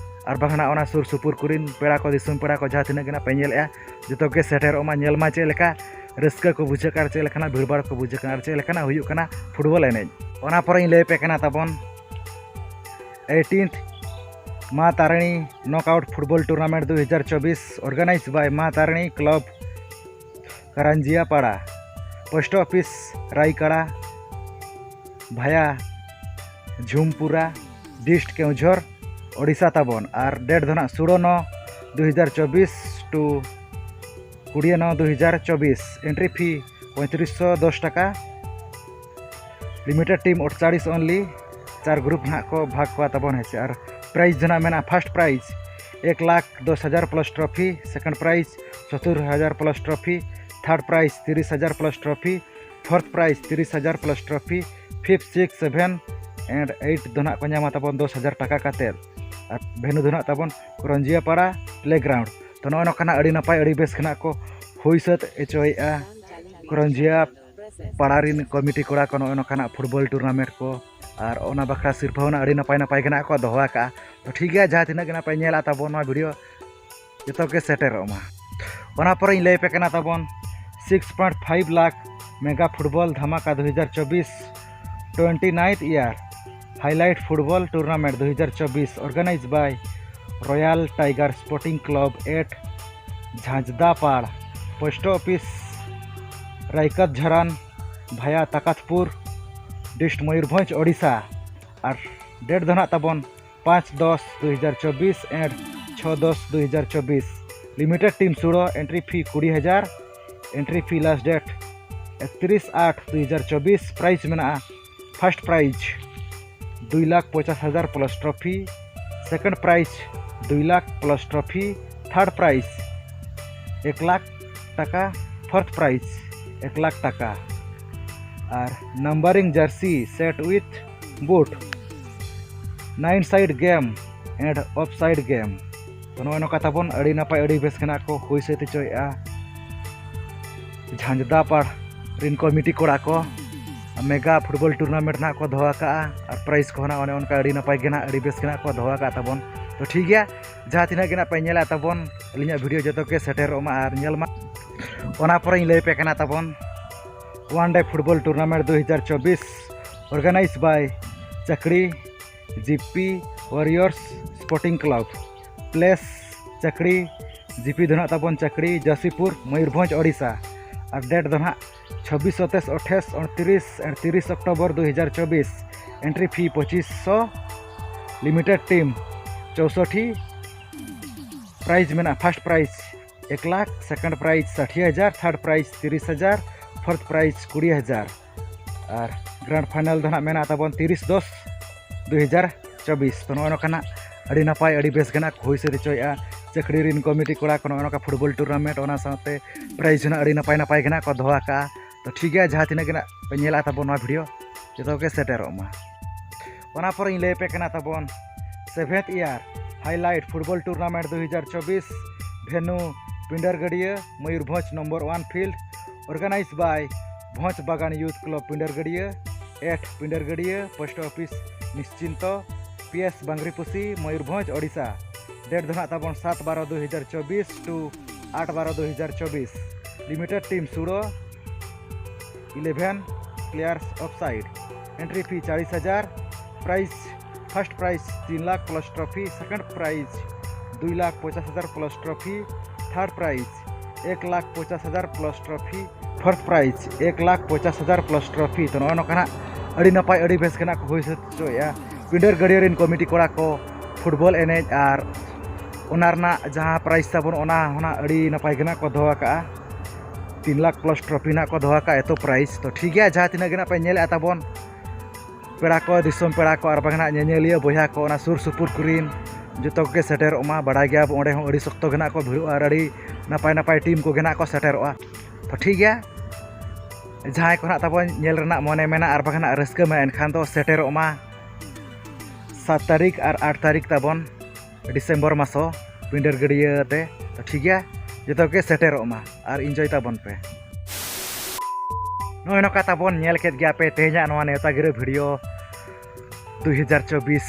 ᱟᱨ ᱵᱟᱝ ᱱᱟᱦᱟᱜ ᱚᱱᱟ ᱥᱩᱨ ᱥᱩᱯᱩᱨ ᱠᱚᱨᱮᱱ ᱯᱮᱲᱟ ᱠᱚ, ᱫᱤᱥᱚᱢ ᱯᱮᱲᱟ ᱠᱚ, ᱡᱟᱦᱟᱸ ᱛᱤᱱᱟᱹᱜ ᱜᱮ ᱱᱟᱦᱟᱜ ᱯᱮ ᱧᱮᱞᱮᱫᱼᱟ, ᱡᱚᱛᱚ ᱜᱮ ᱥᱮᱴᱮᱨᱚᱜ ᱢᱟ, ᱧᱮᱞ ᱢᱟ ᱪᱮᱫ ᱞᱮᱠᱟ ᱨᱟᱹᱥᱠᱟᱹ ᱠᱚ ᱵᱩᱡᱷᱟᱹᱜ ᱠᱟᱱᱟ, ᱟᱨ ᱪᱮᱫ ᱞᱮᱠᱟᱱᱟᱜ ᱵᱷᱤᱲᱵᱷᱟᱲ ᱠᱚ ᱵᱩᱡᱷᱟᱹᱜ ᱠᱟᱱᱟ, ᱟᱨ ᱪᱮᱫ ᱞᱮᱠᱟᱱᱟᱜ ᱦᱩᱭᱩᱜ ᱠᱟᱱᱟ ᱯᱷᱩᱴᱵᱚᱞ ᱮᱱᱮᱡ᱾ ᱚᱱᱟ ᱯᱚᱨᱮᱧ ᱞᱟᱹᱭ ᱟᱯᱮ ᱠᱟᱱᱟ ᱛᱟᱵᱚᱱ eighteenth ᱢᱟ ᱛᱟᱨᱤᱬᱤ knockout football tournament ᱫᱩ ᱦᱟᱡᱟᱨ ᱪᱚᱵᱵᱤᱥ, organized by ᱢᱟ ᱛᱟᱨᱤᱬᱤ club ᱠᱟᱨᱟᱱᱡᱤᱭᱟ ᱯᱟᱲᱟ, post office ᱨᱟᱭᱠᱟᱲᱟ, via ᱡᱷᱩᱢᱯᱩᱨᱟ, district Keonjhar, Odisha ᱛᱟᱵᱚᱱ᱾ ᱟᱨ date ᱫᱚ ᱱᱟᱦᱟᱜ ᱥᱳᱲᱚ ᱱᱚ ᱫᱩ ᱦᱟᱡᱟᱨ ᱪᱚᱵᱵᱤᱥ to ᱠᱩᱲᱤᱭᱟᱹ ᱱᱚ ᱫᱩ ᱦᱟᱡᱟᱨ ᱪᱚᱵᱵᱤᱥ᱾ Entry fee ᱯᱚᱸᱭᱛᱨᱤᱥ ᱥᱚ ᱫᱚᱥ ᱴᱟᱠᱟ, limited team ᱟᱴᱪᱟᱲᱤᱥ only᱾ ᱪᱟᱨ group ᱱᱟᱦᱟᱜ ᱠᱚ ᱵᱷᱟᱜᱽ ᱠᱚᱣᱟ ᱛᱟᱵᱚᱱ, ᱦᱮᱸ ᱥᱮ᱾ ᱟᱨ prize ᱫᱚ ᱱᱟᱦᱟᱜ ᱢᱮᱱᱟᱜᱼᱟ, first prize ᱮᱠ ᱞᱟᱠᱷ ᱫᱚᱥ ᱦᱟᱡᱟᱨ plus trophy, second prize ᱥᱚᱛᱛᱚᱨ ᱦᱟᱡᱟᱨ plus trophy, third prize ᱛᱤᱨᱤᱥ ᱦᱟᱡᱟᱨ plus trophy, fourth prize ᱛᱤᱨᱤᱥ ᱦᱟᱡᱟᱨ plus trophy, fifth, sixth, seven and eight ᱫᱚ ᱱᱟᱦᱟᱜ ᱠᱚ ᱧᱟᱢᱟ ᱛᱟᱵᱚᱱ ᱫᱚᱥ ᱦᱟᱡᱟᱨ ᱴᱟᱠᱟ ᱠᱟᱛᱮᱫ᱾ ᱟᱨ venue ᱫᱚ ᱱᱟᱦᱟᱜ ᱛᱟᱵᱚᱱ ᱠᱚᱨᱚᱱᱡᱤᱭᱟ ᱯᱟᱲᱟ playground᱾ ᱛᱚ, ᱱᱚᱜᱼᱚᱭ ᱱᱚᱝᱠᱟᱱᱟᱜ ᱟᱹᱰᱤ ᱱᱟᱯᱟᱭ, ᱟᱹᱰᱤ ᱵᱮᱥ ᱜᱮ ᱱᱟᱦᱟᱜ ᱠᱚ ᱦᱩᱭ ᱥᱟᱹᱛ ᱦᱚᱪᱚᱭᱮᱫᱼᱟ ᱠᱚᱨᱚᱱᱡᱤᱭᱟ ᱯᱟᱲᱟ ᱨᱮᱱ ᱠᱚᱢᱤᱴᱤ ᱠᱚᱲᱟ ᱠᱚ ᱱᱚᱜᱼᱚᱭ ᱱᱚᱝᱠᱟᱱᱟᱜ ᱯᱷᱩᱴᱵᱚᱞ tournament ᱠᱚ, ᱟᱨ ᱚᱱᱟ ᱵᱟᱠᱷᱨᱟ ᱥᱤᱨᱯᱷᱟᱹ ᱦᱚᱸ ᱟᱹᱰᱤ ᱱᱟᱯᱟᱭ ᱱᱟᱯᱟᱭ ᱜᱮ ᱱᱟᱦᱟᱜ ᱠᱚ ᱫᱚᱦᱚ ᱟᱠᱟᱫᱼᱟ᱾ ᱛᱚ, ᱴᱷᱤᱠ ᱜᱮᱭᱟ, ᱡᱟᱦᱟᱸ ᱛᱤᱱᱟᱹᱜ ᱜᱮ ᱱᱟᱦᱟᱜ ᱯᱮ ᱧᱮᱞᱟ ᱛᱟᱵᱚᱱ ᱱᱚᱣᱟ video, ᱡᱚᱛᱚ ᱜᱮ ᱥᱮᱴᱮᱨᱚᱜ ᱢᱟ᱾ ᱚᱱᱟ ᱯᱚᱨᱮᱧ ᱞᱟᱹᱭ ᱟᱯᱮ ᱠᱟᱱᱟ ᱛᱟᱵᱚᱱ six point five lakh mega football ᱫᱷᱟᱢᱟᱠᱟ ᱫᱩ ᱦᱟᱡᱟᱨ ᱪᱚᱵᱵᱤᱥ, twenty ninth year highlight football tournament ᱫᱩ ᱦᱟᱡᱟᱨ ᱪᱚᱵᱵᱤᱥ, organized by Royal Tiger Sporting Club at Jhanjdapada, post office Raikat Jharan, ᱵᱷᱟᱭᱟ ᱛᱟᱠᱟᱛᱯᱩᱨ, ᱰᱤᱥᱴ ᱢᱚᱭᱩᱨᱵᱷᱚᱸᱡᱽ, ᱳᱰᱤᱥᱟ᱾ ᱟᱨ ᱰᱮᱴ ᱫᱚ ᱱᱟᱦᱟᱜ ᱛᱟᱵᱚᱱ ᱯᱟᱸᱪ ᱫᱚᱥ ᱫᱩᱭ ᱦᱟᱡᱟᱨ ᱪᱚᱵᱵᱤᱥ and ᱪᱷᱚ ᱫᱚᱥ ᱫᱩᱭ ᱦᱟᱡᱟᱨ ᱪᱚᱵᱵᱤᱥ᱾ ᱞᱤᱢᱤᱴᱮᱰ ᱴᱤᱢ ᱥᱩᱲᱚ, ᱮᱱᱴᱨᱤ ᱯᱷᱤ ᱠᱩᱲᱤ ᱦᱟᱡᱟᱨ, ᱮᱱᱴᱨᱤ ᱯᱷᱤ ᱞᱟᱥᱴ ᱰᱮᱴ ᱮᱠᱛᱨᱤᱥ ᱟᱴ ᱫᱩᱭ ᱦᱟᱡᱟᱨ ᱪᱚᱵᱵᱤᱥ᱾ ᱯᱨᱟᱭᱤᱡᱽ ᱢᱮᱱᱟᱜᱼᱟ, ᱯᱷᱟᱥᱴ ᱯᱨᱟᱭᱤᱡᱽ ᱫᱩᱭ ᱞᱟᱠᱷ ᱯᱚᱪᱟᱥ ᱦᱟᱡᱟᱨ ᱯᱞᱟᱥ ᱴᱨᱚᱯᱷᱤ, ᱥᱮᱠᱮᱱᱰ ᱯᱨᱟᱭᱤᱡᱽ ᱫᱩᱭ lakh plus trophy, third prize ᱮᱠ ᱞᱟᱠᱷ ᱴᱟᱠᱟ, ᱯᱷᱳᱨᱛᱷ ᱯᱨᱟᱭᱤᱡᱽ ᱮᱠ ᱞᱟᱠᱷ ᱴᱟᱠᱟ᱾ ᱟᱨ numbering jersey set with boot, nine side game and off side game᱾ ᱛᱚ, ᱱᱚᱜᱼᱚᱭ ᱱᱚᱝᱠᱟ ᱛᱟᱵᱚᱱ ᱟᱹᱰᱤ ᱱᱟᱯᱟᱭ, ᱟᱹᱰᱤ ᱵᱮᱥ ᱜᱮ ᱱᱟᱜ ᱠᱚ ᱦᱩᱭ ᱥᱟᱹᱛ ᱦᱚᱪᱚᱭᱮᱫᱼᱟ ᱡᱷᱟᱸᱡᱽᱫᱟᱯᱟᱲ ᱨᱤᱱ ᱠᱚᱢᱤᱴᱤ ᱠᱚᱲᱟ ᱠᱚ᱾ ᱢᱮᱜᱟ ᱯᱷᱩᱴᱵᱚᱞ ᱴᱩᱨᱱᱟᱢᱮᱱᱴ ᱱᱟᱜ ᱠᱚ ᱫᱚᱦᱚ ᱟᱠᱟᱫᱼᱟ ᱟᱨ ᱯᱨᱟᱭᱤᱡᱽ ᱠᱚᱦᱚᱸ ᱱᱟᱜ ᱚᱱᱮ ᱚᱱᱠᱟ ᱟᱹᱰᱤ ᱱᱟᱯᱟᱭ ᱜᱮ ᱱᱟᱜ, ᱟᱹᱰᱤ ᱵᱮᱥ ᱜᱮ ᱱᱟᱜ ᱠᱚ ᱫᱚᱦᱚ ᱟᱠᱟᱫ ᱛᱟᱵᱚᱱ᱾ ᱛᱚ, ᱴᱷᱤᱠ ᱜᱮᱭᱟ, ᱡᱟᱦᱟᱸ ᱛᱤᱱᱟᱹᱜ ᱜᱮ ᱱᱟᱜ ᱯᱮ ᱧᱮᱞᱟ ᱛᱟᱵᱚᱱ ᱟᱹᱞᱤᱧᱟᱜ ᱵᱷᱤᱰᱤᱭᱳ ᱡᱚᱛᱚ ᱜᱮ ᱥᱮᱴᱮᱨᱚᱜ ᱢᱟ ᱟᱨ ᱧᱮᱞ ᱢᱟ᱾ ᱚᱱᱟ ᱯᱚᱨᱮᱧ ᱞᱟᱹᱭ ᱟᱯᱮ ᱠᱟᱱᱟ ᱛᱟᱵᱚᱱ ᱚᱣᱟᱱ ᱰᱮ ᱯᱷᱩᱴᱵᱚᱞ ᱴᱩᱨᱱᱟᱢᱮᱱᱴ ᱫᱩᱭ ᱦᱟᱡᱟᱨ ᱪᱚᱵᱵᱤᱥ, organized by Chakdi GP warriors sporting club, place Chakdi, GP ᱫᱚ ᱱᱟᱜ ᱛᱟᱵᱚᱱ ᱪᱟᱠᱲᱤ, ᱡᱟᱥᱤᱯᱩᱨ, ᱢᱚᱭᱩᱨᱵᱷᱚᱸᱡᱽ, ᱳᱰᱤᱥᱟ᱾ ᱟᱨ ᱰᱮᱴ ᱫᱚ ᱱᱟᱜ ᱪᱷᱚᱵᱵᱤᱥ, ᱥᱚᱛᱮᱥ, ᱟᱴᱷᱟᱥ, ᱩᱱᱛᱨᱤᱥ and ᱛᱤᱨᱤᱥ ᱚᱠᱴᱳᱵᱚᱨ ᱫᱩᱭ ᱦᱟᱡᱟᱨ ᱪᱚᱵᱵᱤᱥ᱾ ᱮᱱᱴᱨᱤ ᱯᱷᱤ ᱯᱚᱸᱪᱤᱥ ᱥᱚ, ᱞᱤᱢᱤᱴᱮᱰ ᱴᱤᱢ ᱪᱳᱥᱚᱴᱴᱤ᱾ ᱯᱨᱟᱭᱤᱡᱽ ᱢᱮᱱᱟᱜᱼᱟ, ᱯᱷᱟᱥᱴ ᱯᱨᱟᱭᱤᱡᱽ ᱮᱠ ᱞᱟᱠᱷ, ᱥᱮᱠᱮᱱᱰ ᱯᱨᱟᱭᱤᱡᱽ ᱥᱟᱴᱷᱤ ᱦᱟᱡᱟᱨ, ᱛᱷᱟᱨᱰ ᱯᱨᱟᱭᱤᱡᱽ ᱛᱤᱨᱤᱥ ᱦᱟᱡᱟᱨ, ᱯᱷᱳᱨᱛᱷ ᱯᱨᱟᱭᱤᱡᱽ ᱠᱩᱲᱤ ᱦᱟᱡᱟᱨ᱾ ᱟᱨ ᱜᱨᱟᱱᱰ ᱯᱷᱟᱭᱱᱟᱞ ᱫᱚ ᱱᱟᱜ ᱢᱮᱱᱟᱜ ᱛᱟᱵᱚᱱ ᱛᱤᱨᱤᱥ ᱫᱚᱥ ᱫᱩᱭ ᱦᱟᱡᱟᱨ ᱪᱚᱵᱵᱤᱥ᱾ ᱛᱚ, ᱱᱚᱜᱼᱚᱭ ᱱᱚᱝᱠᱟ ᱱᱟᱜ ᱟᱹᱰᱤ ᱱᱟᱯᱟᱭ, ᱟᱹᱰᱤ ᱵᱮᱥ ᱜᱮ ᱱᱟᱜ ᱠᱚ ᱦᱩᱭ ᱥᱟᱹᱛ ᱦᱚᱪᱚᱭᱮᱫᱼᱟ ᱪᱟᱹᱠᱲᱤ ᱨᱤᱱ ᱠᱚᱢᱤᱴᱤ ᱠᱚᱲᱟ ᱠᱚ᱾ ᱱᱚᱜᱼᱚᱭ ᱱᱚᱝᱠᱟ ᱯᱷᱩᱴᱵᱚᱞ ᱴᱩᱨᱱᱟᱢᱮᱱᱴ, ᱚᱱᱟ ᱥᱟᱶᱛᱮ ᱯᱨᱟᱭᱤᱡᱽ ᱦᱚᱸ ᱱᱟᱜ ᱟᱹᱰᱤ ᱱᱟᱯᱟᱭ ᱱᱟᱯᱟᱭ ᱜᱮ ᱱᱟᱜ ᱠᱚ ᱫᱚᱦᱚ ᱟᱠᱟᱫᱼᱟ᱾ ᱛᱚ, ᱴᱷᱤᱠ ᱜᱮᱭᱟ, ᱡᱟᱦᱟᱸ ᱛᱤᱱᱟᱹᱜ ᱜᱮ ᱱᱟᱜ ᱯᱮ ᱧᱮᱞᱟ ᱛᱟᱵᱚᱱ ᱱᱚᱣᱟ ᱵᱷᱤᱰᱤᱭᱳ, ᱡᱚᱛᱚ ᱜᱮ ᱥᱮᱴᱮᱨᱚᱜ ᱢᱟ᱾ ᱚᱱᱟ ᱯᱚᱨᱮᱧ ᱞᱟᱹᱭ ᱟᱯᱮ ᱠᱟᱱᱟ ᱛᱟᱵᱚᱱ seventh year highlight football tournament ᱫᱩᱭ ᱦᱟᱡᱟᱨ ᱪᱚᱵᱵᱤᱥ, venue Pindargadia, Mayurbhanj, number one field, organized by Bhanj Bagan youth club Pindargadia, at Pindargadia, post office Nischinta, P S Bangriposi, Mayurbhanj, Odisha. Date ᱫᱚ ᱱᱟᱜ ᱛᱟᱵᱚᱱ ᱥᱟᱛ ᱵᱟᱨᱚ ᱫᱩᱭ ᱦᱟᱡᱟᱨ ᱪᱚᱵᱵᱤᱥ to ᱟᱴ ᱵᱟᱨᱚ ᱫᱩᱭ ᱦᱟᱡᱟᱨ ᱪᱚᱵᱵᱤᱥ᱾ ᱞᱤᱢᱤᱴᱮᱰ ᱴᱤᱢ ᱥᱩᱲᱚ, eleven players offside᱾ Entry fee ᱪᱟᱞᱤᱥ ᱦᱟᱡᱟᱨ᱾ ᱯᱨᱟᱭᱤᱡᱽ, ᱯᱷᱟᱥᱴ ᱯᱨᱟᱭᱤᱡᱽ ᱛᱤᱱ lakh plus trophy, second prize ᱫᱩᱭ ᱞᱟᱠᱷ ᱯᱚᱪᱟᱥ ᱦᱟᱡᱟᱨ ᱯᱞᱟᱥ ᱴᱨᱚᱯᱷᱤ, Third prize ᱮᱠ ᱞᱟᱠᱷ ᱯᱚᱪᱟᱥ ᱦᱟᱡᱟᱨ plus trophy, fourth prize ᱮᱠ ᱞᱟᱠᱷ ᱯᱚᱪᱟᱥ ᱦᱟᱡᱟᱨ plus trophy᱾ ᱛᱚ ᱱᱚᱜᱼᱚᱭ ᱱᱚᱝᱠᱟᱱᱟᱜ ᱟᱹᱰᱤ ᱱᱟᱯᱟᱭ, ᱟᱹᱰᱤ ᱵᱮᱥ ᱜᱮ ᱱᱟᱜ ᱠᱚ ᱦᱩᱭ ᱥᱟᱹᱛ ᱦᱚᱪᱚᱭᱮᱫᱼᱟ᱾ ᱯᱤᱸᱰᱟᱹᱨ ᱜᱟᱹᱰᱭᱟᱹ ᱨᱮᱱ ᱠᱚᱢᱤᱴᱤ ᱠᱚᱲᱟ ᱠᱚ ᱯᱷᱩᱴᱵᱚᱞ ᱮᱱᱮᱡ ᱟᱨ ᱚᱱᱟ ᱨᱮᱱᱟᱜ ᱡᱟᱦᱟᱸ prize ᱛᱟᱵᱚᱱ, ᱚᱱᱟ ᱦᱚᱸ ᱱᱟᱜ ᱟᱹᱰᱤ ᱱᱟᱯᱟᱭ ᱜᱮ ᱱᱟᱜ ᱠᱚ ᱫᱚᱦᱚ ᱟᱠᱟᱜᱼᱟ᱾ ᱛᱤᱱ ᱞᱟᱠᱷ plus trophy ᱱᱟᱜ ᱠᱚ ᱫᱚᱦᱚ ᱟᱠᱟᱫᱼᱟ, ᱮᱛᱚ prize᱾ ᱛᱚ ᱴᱷᱤᱠ ᱜᱮᱭᱟ, ᱡᱟᱦᱟᱸ ᱛᱤᱱᱟᱹᱜ ᱜᱮ ᱱᱟᱜ ᱯᱮ ᱧᱮᱞᱮᱫᱼᱟ ᱛᱟᱵᱚᱱ, ᱯᱮᱲᱟ ᱠᱚ, ᱫᱤᱥᱚᱢ ᱯᱮᱲᱟ ᱠᱚ, ᱟᱨ ᱵᱟᱝ ᱱᱟᱜ ᱧᱮᱧᱮᱞᱤᱭᱟᱹ ᱵᱚᱭᱦᱟ ᱠᱚ, ᱚᱱᱟ ᱥᱩᱨ ᱥᱩᱯᱩᱨ ᱠᱚᱨᱮᱱ ᱡᱚᱛᱚ ᱠᱚᱜᱮ ᱥᱮᱴᱮᱨᱚᱜ ᱢᱟ᱾ ᱵᱟᱲᱟᱭ ᱜᱮᱭᱟ ᱵᱚ, ᱚᱸᱰᱮ ᱦᱚᱸ ᱟᱹᱰᱤ ᱥᱚᱠᱛᱚ ᱜᱮ ᱱᱟᱜ ᱠᱚ ᱵᱷᱤᱲᱚᱜᱼᱟ ᱟᱨ ᱟᱹᱰᱤ ᱱᱟᱯᱟᱭ ᱱᱟᱯᱟᱭ team ᱠᱚᱜᱮ ᱱᱟᱜ ᱠᱚ ᱥᱮᱴᱮᱨᱚᱜᱼᱟ᱾ ᱛᱚ ᱴᱷᱤᱠ ᱜᱮᱭᱟ, ᱡᱟᱦᱟᱸᱭ ᱠᱚ ᱱᱟᱜ ᱛᱟᱵᱚᱱ ᱧᱮᱞ ᱨᱮᱱᱟᱜ ᱢᱚᱱᱮ ᱢᱮᱱᱟᱜᱼᱟ ᱟᱨ ᱵᱟᱝ ᱱᱟᱜ ᱨᱟᱹᱥᱠᱟᱹ ᱢᱮᱱᱟᱜᱼᱟ, ᱮᱱᱠᱷᱟᱱ ᱫᱚ ᱥᱮᱴᱮᱨᱚᱜ ᱢᱟ ᱥᱟᱛ ᱛᱟᱹᱨᱤᱠᱷ ᱟᱨ ᱟᱴ ᱛᱟᱹᱨᱤᱠᱷ ᱛᱟᱵᱚᱱ, ᱰᱤᱥᱮᱢᱵᱚᱨ ᱢᱟᱥᱚ, ᱯᱤᱸᱰᱟᱹᱨ ᱜᱟᱹᱰᱭᱟᱹ ᱛᱮ᱾ ᱛᱚ ᱴᱷᱤᱠ ᱜᱮᱭᱟ, ᱡᱚᱛᱚ ᱜᱮ ᱥᱮᱴᱮᱨᱚᱜ ᱢᱟ ᱟᱨ enjoy ᱛᱟᱵᱚᱱ ᱯᱮ᱾ ᱱᱚᱜᱼᱚᱭ ᱱᱚᱝᱠᱟ ᱛᱟᱵᱚᱱ ᱧᱮᱞ ᱠᱮᱫ ᱜᱮᱭᱟ ᱯᱮ ᱛᱮᱦᱮᱧᱟᱜ ᱱᱚᱣᱟ ᱱᱮᱣᱛᱟ ᱜᱤᱨᱟᱹ video ᱫᱩᱭ ᱦᱟᱡᱟᱨ ᱪᱚᱵᱵᱤᱥ᱾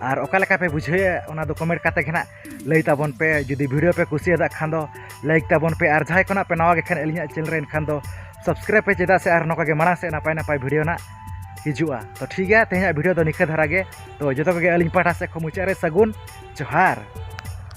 ᱟᱨ ᱚᱠᱟ ᱞᱮᱠᱟ ᱯᱮ ᱵᱩᱡᱷᱟᱹᱣᱮᱫᱼᱟ, ᱚᱱᱟ ᱫᱚ comment ᱠᱟᱛᱮ ᱜᱮ ᱱᱟᱜ ᱞᱟᱹᱭ ᱛᱟᱵᱚᱱ ᱯᱮ᱾ ᱡᱩᱫᱤ video ᱯᱮ ᱠᱩᱥᱤᱭᱟᱫᱟᱜ ᱠᱷᱟᱱ ᱫᱚ like ᱛᱟᱵᱚᱱ ᱯᱮ, ᱟᱨ ᱡᱟᱦᱟᱸᱭ ᱠᱚ ᱱᱟᱜ ᱯᱮ ᱱᱟᱣᱟ ᱜᱮ ᱠᱷᱟᱱ ᱟᱹᱞᱤᱧᱟᱜ channel ᱨᱮ, ᱮᱱᱠᱷᱟᱱ ᱫᱚ subscribe ᱯᱮ, ᱪᱮᱫᱟᱜ ᱥᱮ ᱟᱨ ᱱᱚᱝᱠᱟ ᱜᱮ ᱢᱟᱲᱟᱝ ᱥᱮᱫ ᱱᱟᱯᱟᱭ ᱱᱟᱯᱟᱭ video ᱱᱟᱜ ᱦᱤᱡᱩᱜᱼᱟ᱾ ᱛᱚ ᱴᱷᱤᱠ ᱜᱮᱭᱟ, ᱛᱮᱦᱮᱧᱟᱜ video ᱫᱚ ᱱᱤᱝᱠᱟᱹ ᱫᱷᱟᱨᱟ ᱜᱮ᱾ ᱛᱚ ᱡᱚᱛᱚ ᱠᱚᱜᱮ ᱟᱹᱞᱤᱧ ᱯᱟᱦᱴᱟ ᱥᱮᱫ ᱠᱷᱚᱱ ᱢᱩᱪᱟᱹᱫ ᱨᱮ ᱥᱟᱹᱜᱩᱱ ᱡᱚᱦᱟᱨ᱾